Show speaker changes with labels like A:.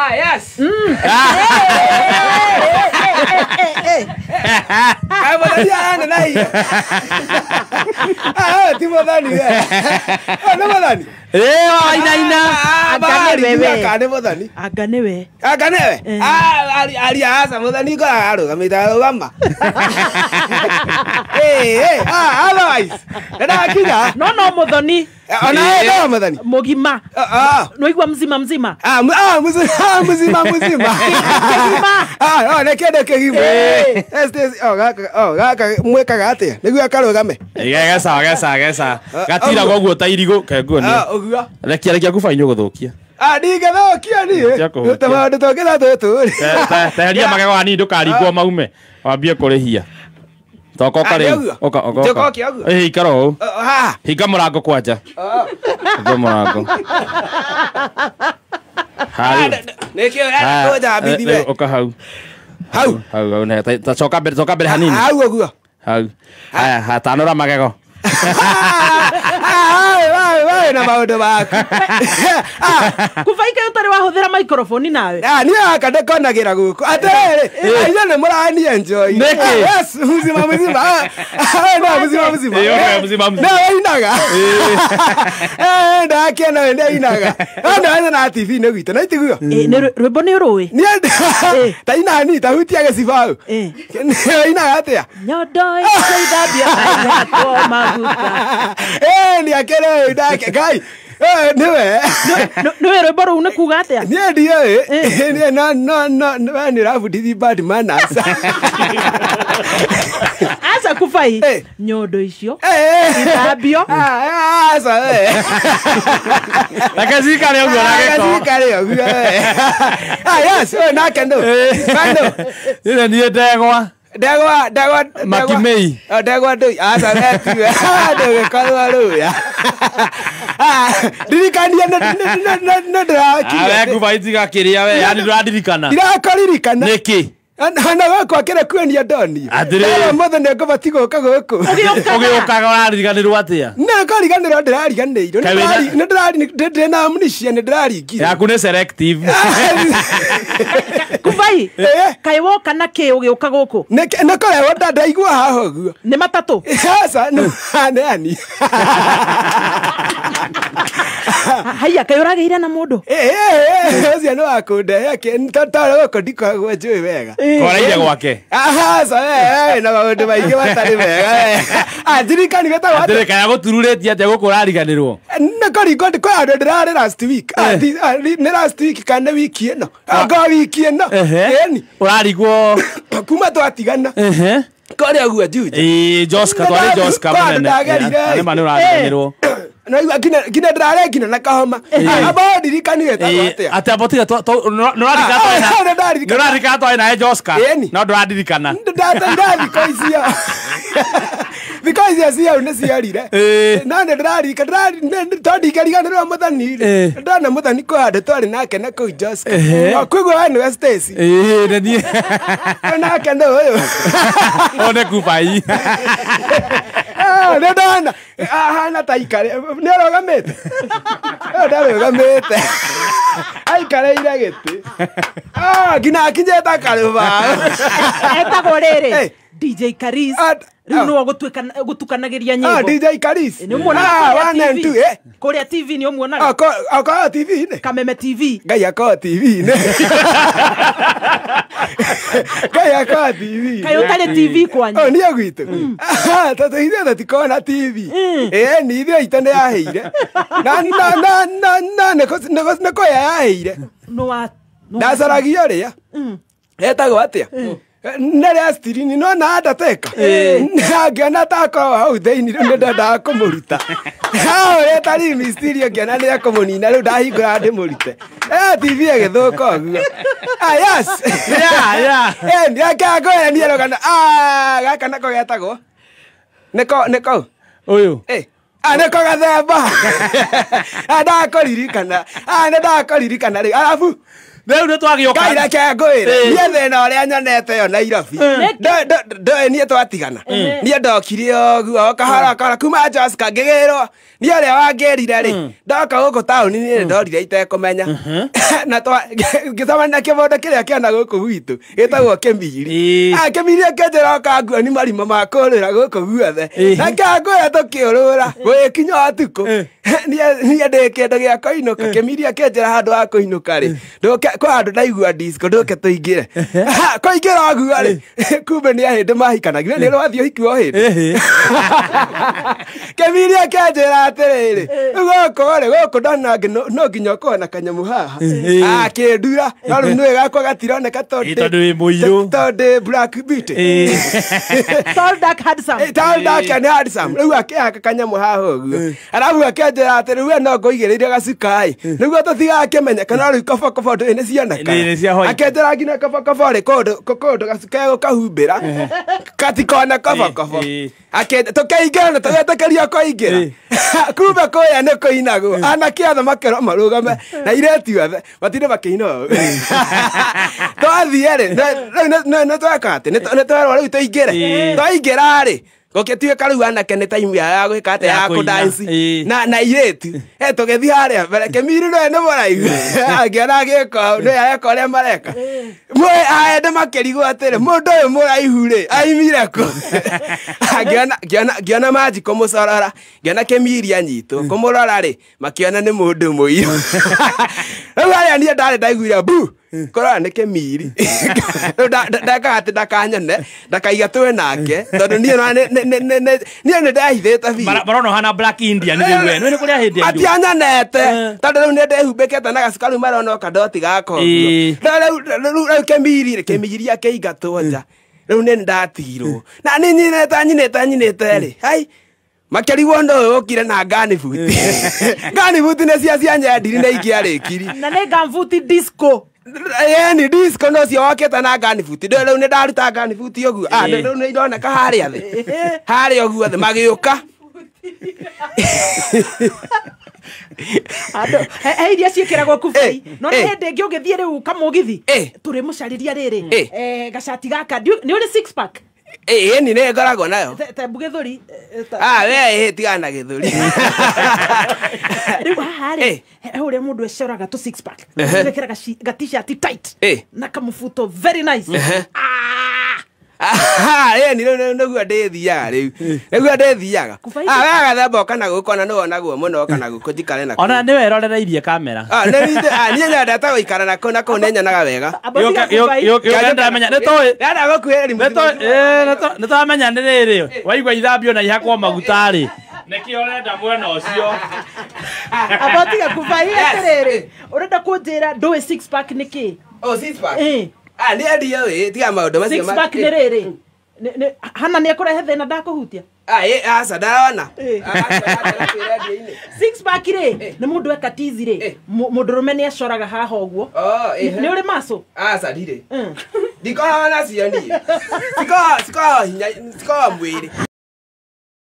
A: Ah, yes. Kaĩ mũthoni ahana na hinya. Ah, ti mũthoni we. Ũyũ nĩ mũthoni.
B: Ĩĩ, wainaina.
A: Ah,
C: Anga nĩ
A: bahari,
C: wewe.
A: anga nĩ mũthoni.
C: Anga nĩwe.
A: Anga nĩwe?
C: Eh.
A: Ah, aria aca mũthoni ngoraga arũgamĩte arũgama. Eh, eh, ah, otherwise. Nĩndakinya.
C: No no muthoni
A: Ona we no mũthoni.
C: mugima.
A: Ah, ah.
C: Nĩwaigua mzima mzima.
A: Ah, ah, mzima, ah, mzima, mzima.
C: Kĩgima.
A: Ah, no, nĩ kĩndũ kĩgima.
C: Eh.
A: Eh, oh, gaka, oh, gaka mwĩkaga atĩa? Nĩguo akarũgame.
B: Geca, geca, geca.
A: Ah,
B: Gatira
A: ũguo.
B: goguo ta irigũ kenguo
A: Ah,
B: nĩ.
A: ũguo.
B: Rekia rekia kuba inyũ gũthũkia.
A: Ah, ndingĩthũkia niĩ.
B: Tia kũhutia.
A: Tũmaũndũ tũngĩ ta tũtũ rĩ.
B: Teheria magego hanini ndũkaringwo maume. Wambie kũrĩhia. Toka
A: Ah,
B: rĩu.
A: nĩ ũguo?
B: Ũka, ũka,
A: Njũka
B: ũka.
A: ũke ũguo?
B: Ĩĩ, ikara ũũ.
A: Oh, haha.
B: Hinga mũrango kwanja.
A: Oh.
B: Hinga mũrango.
A: Ah,
B: Harĩ.
A: nĩkĩo ũrenda kũnjambithia we.
B: Ũka hau.
A: Hau.
B: Hau, hau, ta coka mbere, coka mbere hanini.
A: Hau ũguo.
B: Hau. Haya, hatanũra magego.
A: Ah, we, we, we na maũndũ maku. Ah,
C: Kubaika ũtarĩ wahũthĩra microphone nawe.
A: ah, niĩ gaka ndĩkonagĩra gũkũ. Atĩrĩrĩ, inyuĩ nĩ mũrani enjoy.
B: Nĩkĩ?
A: Ah, yes, mzima mzima. Ah, ah, no, mzima mzima.
B: Ĩĩ, okay, mzima mzima.
A: No, inaga. Eh, ndakena we nĩ ainaga. No, ndĩraina na TV-inĩ gwitũ, na itiguo?
C: Ĩ, nĩ rwĩmbo nĩ ũrũĩ.
A: Niĩ ta inani, ta hutia gĩcibaũ.
C: Ĩ.
A: Ĩinaga atĩa?
C: Nyondo icio ithambia ihakwo maguta.
A: Eh, nĩakĩrĩ ndake Ngai. Eh, nĩwe.
C: Nĩwe rwĩmbo rũu nĩ kuga atĩa?
A: Niĩ ndiũĩ. Niĩ no no no we nĩ ũrabundithia bad manners.
C: Aca kubai.
A: Eh.
C: Nyondo icio
A: Eh.
C: ithambio.
A: Ah, aca we.
B: Reke cikare ũguo na gĩko.
A: Gacikare ũguo we. Ah, yes, we nake nũ. We nũ.
B: Nĩ niĩ ndegwa.
A: Ndegwa, ndegwa, ndegwa.
B: Makimei.
A: Oh, ndegwa ndũi. Aca we tiwe. Ndũgĩkorwo rũya. Ah, ndirikania nĩ ndĩrakinya.
B: Ah, we kuba itiga kĩrĩa we, yani ndũraririkana.
A: Ndirakoririkana.
B: Nĩkĩ?
A: Na gũkũ akĩrĩ kuonia ndonio.
B: Atĩrĩrĩ.
A: Ũmũthĩ nĩ ngũbatiĩ gũka gũkũ.
B: Ũgĩũkaga ũrariganĩrwo atĩa?
A: Nĩ kũriganĩrwo ndĩrariganĩirwo.
B: Kaĩ wĩna-
A: Nĩ ndĩrari ndĩna amnesia nĩ ndĩraringire.
B: Yaku nĩ selective.
C: Kubai.
A: Eh.
C: Kaĩ woka na kĩ ũgĩũka gũkũ?
A: Nĩ kũrehwo ndaigua haha ũguo.
C: Nĩ matatũ.
A: Aca nĩ ani.
C: Haiya kaĩ ũragĩire na mũndũ?
A: Ũcio nĩ wa kũndehe tondũ gũkũ ndikoragwo njũĩ wega.
B: Koraire gwake.
A: Aca we na maũndũ maingĩ matarĩ mega we. Ah, ndirikani wetagwo atĩa?
B: Atĩrĩ kaya gũtururĩtie atĩa gũkũ ũrariganĩrwo?
A: Nĩ kũringwo kwĩ handũ ndĩrarĩ last week. Ah, ah, nĩ last week kana nĩ wiki ĩno. Anga wiki ĩno. Ĩni.
B: Ũrarigwo.
A: Kuma twatigana.
B: Ehe.
A: Kũrĩa ũguo Juja.
B: Ĩĩ, Joska, twarĩ Joska
A: Kwa andũ
B: mũnene.
A: ndagerire.
B: Nĩ ma nĩ ũrariganĩrwo.
A: Naigua nginya ndĩrarĩ nginya na kahoma. Amba ndirikani wetagwo atĩa.
B: Atĩ amba tiga nĩ
A: Ah, ah, nĩndaririkana.
B: ũraririkana twarĩ nawe Joska.
A: Ĩni.
B: No ndũraririkana.
A: Ndateire thikũ icio. Thikũ icio ciau nĩ ciorire.
B: Ĩĩ.
A: No nĩ ndĩraririkana tondũ ndingĩriganĩrwo mũthoni rĩ.
B: Ĩĩ.
A: Ndona mũthoni kwĩ handũ twarĩ nake na kũu Joska.
B: Ehe.
A: O, Koguo we nĩwe Stacy.
B: Ĩĩ, nĩ niĩ.
A: Ũyũ nake nĩ ũyũ.
B: Ũyũ nĩ kubai.
A: Ah, nĩ ndona ahana ta ikare nĩ arũgamĩte. Ũyũ ndarũgamĩte. Aikarĩire gĩtĩ. Ah, nginya akinyĩte karũbaũ.
C: Etagwo rĩrĩ.
A: Eh.
C: DJ Karis.
A: Ah,
C: Rĩu
A: ah.
C: nĩwe ũgũtukanagĩria
A: Ah,
C: nyĩmbo.
A: DJ Karis.
C: Nĩ ũmuonaga
A: Ah,
C: kũrĩa
A: one and
C: TV.
A: two, eh.
C: Kũrĩa TV nĩ ũmuonaga.
A: Akorwo TV-inĩ.
C: Kameme TV.
A: Ngai akorwo TV-inĩ. Ngai akorwo TV-inĩ.
C: Kaĩ ũtarĩ TV kwanyu?
A: Oh, niĩ gwitũ. Ah, tondũ ithuĩ tũtikoragwo na TV. Ĩĩ, ni ithuĩ itũ nĩ yahĩire. Na na na na na nĩ kũhĩa yahĩire.
C: Nĩ wa
A: Ndacaragia ũrĩa. Etagwo atĩa? Nĩ rĩa stirini nona Undertaker. Ngĩona ta akorwo hau thĩinĩ rĩu nĩ ndendaga kũmũruta. Ũrĩa tarĩ Mysterio ngĩona nĩ ekũmũnina rĩu ndahingũra ndĩmũrute. Eh, TV ĩgĩthũka ũguo. Ah, yes.
B: Yeah, yeah.
A: Eh, nĩake ngwĩre niĩ rũgano. Ah, gaka nako getagwo. Nĩko nĩko.
B: Ũyũ.
A: Eh, ah, nĩko gathemba. Ah, ndakũririkana. Ah, nĩ ndakũririkana rĩu. Arabu
B: Rĩu nĩ twagĩũka.
A: Ngai reke ngwĩre niĩ thĩna ũrĩa nyonete yo Nairobi ndoĩ niĩ twatigana niĩ ndokire ũguo kahora kahora kuma Joska ngĩgĩrwo niĩ ũrĩa wangĩrire rĩ ndoka gũkũ taũni niĩ ndorire itekũmenya na ngĩcemania na kĩmondo kĩrĩa kĩona gũkũ gwitũ gĩtagwo Kĩmiri. Kĩmiri akĩnjĩra oka nguo nĩ marima ma kũrĩra gũkũ guothe na kangwĩra tũkĩũrũra gũgĩkinya ũtukũ niĩ ndĩ kĩndũ gĩa kũinũka. Kĩmiri akĩnjĩra handũ ha kũinũka rĩ ndũke kwa handũ ndaigua disco ndũke tũingĩre kũingĩra ũguo rĩ kumbe nĩ ahĩndĩ mahikanagia nĩ rwathiĩ ũhiki o hĩndĩ. Kĩmiri akĩnjĩra atĩrĩrĩ rĩu gũkũ rĩ gũkũ ndona no nginya ũkorwo na kanyamũ haha akĩndura no rĩu nĩwe gakwa gatironeka
B: tondũ wĩ mũirũ
A: tondũ black beauty
C: tall dark handsome
A: tall dark and handsome rĩu akĩhaka kanyamũ haha ũguo arabu akĩnjĩra atĩ rĩu we no ngũigĩrĩire gacukai nĩguo tũtigakĩmenye kana rĩu kobokobo ndũĩ nĩ cionekaga akĩnjĩra nginya kobokobo rĩ kũndũ gacukai gũkahumbĩra gatikone kobokobo tũkĩingĩra na tũgĩtĩkĩrio kũingĩra kumbe kũrĩa nĩ kũinagwo anake othe makerwo marũgame na airĩtu othe matinde makĩina ũũ twathiĩ rĩ rĩu nĩ tweka atĩ nĩ twerwo rĩu tũingĩre twaingĩra rĩ gũgĩtuĩka rĩu anake nĩ time yao ya gwĩka atĩ ya kũdance na airĩtu tũgĩthiĩ harĩa mbere Kĩmiri nĩwe nĩ mũraihu angĩona agĩka ũũ nĩwe areka ũrĩa mareka aende makĩrigwo atĩrĩ mũndũ ũyũ mũraihu rĩ aimire kũ ngĩona manji kũmũcorora ngĩona Kĩmiri anyitwo kũmũrora rĩ makĩona nĩ mũndũ mũirũ rĩu harĩa niĩ ndarĩ ndaiguire bu kũrora nĩ Kĩmiri rĩu ndekaga atĩ ndakanyone ndakaiga twĩ nake tondũ niĩ nĩ ndehithĩte biũ
B: barona ũhana black Indian rĩu we nĩ kũrĩa hĩndĩ
A: matianyonete tondũ rĩu nĩ ndehumbĩkĩte na gacuka rĩu marona o kadoti gaka ũguo rĩu Kĩmiri rĩ Kĩmiri akĩingatwo nja rĩu nĩ ndatigirwo na nĩ nyinĩte rĩ hai makĩrigwo ndũ ũyũ ũkire na nganibuti nganibuti nĩ cia cianyendiri na ingĩarĩkiri
C: na nĩ ngambuti disco
A: yani disco no cio wokĩte na nganibuti ndũ rĩu nĩ ndaruta nganibuti ũguo rĩu nĩ ironeka harĩa thĩ harĩa ũguo thĩ magĩũka
C: andũ he iria ciĩkĩragwo kubei no nĩ hĩndĩ ĩngĩ ũgĩthiĩ rĩu kamũgithi tũrĩmũcarĩria rĩrĩ gacati gaka nĩ ũrĩ six pack
A: ĩni nĩ ngoragwo nayo
C: tembu gĩthũri
A: we tigana na gĩthũri
C: rĩu haha rĩ he ũrĩa mũndũ ecoraga tũ six pack ũgekĩra ga-t-shirt tight na kamũbuto very nice
A: ĩni rĩu nĩguo ndĩthiaga rĩu nĩguo ndĩthiaga we gathemba ũka na gũkũ ona nĩwonagwo mũno ũka na gũkũ njikare na
B: ona nĩwe erorereirie kamera
A: niĩ nyendete gũikara na kũu na kũu nĩnyonaga wega
B: nĩ twamenya nĩ rĩrĩ waigua ithambio na ihakwo maguta rĩ nĩkĩo ũrenda mwena ũcio
C: amba tiga kubai atĩrĩrĩ ũrenda kũnjĩra ndũĩ six pack nĩ kĩ
A: oh six pack nĩ ndiũĩ tiga maũndũ macio
C: six pack nĩ rĩrĩ hana nĩ ekũrehe thĩna ndakũhutia
A: aca ndarona
C: six pack rĩ nĩ mũndũ eka tizi rĩ mũndũrũme nĩ acoraga haha ũguo nĩ ũrĩ maco
A: aca ndirĩ ndikoragwo nacio niĩ cikoragwo hinya cikoragwo mwĩrĩ.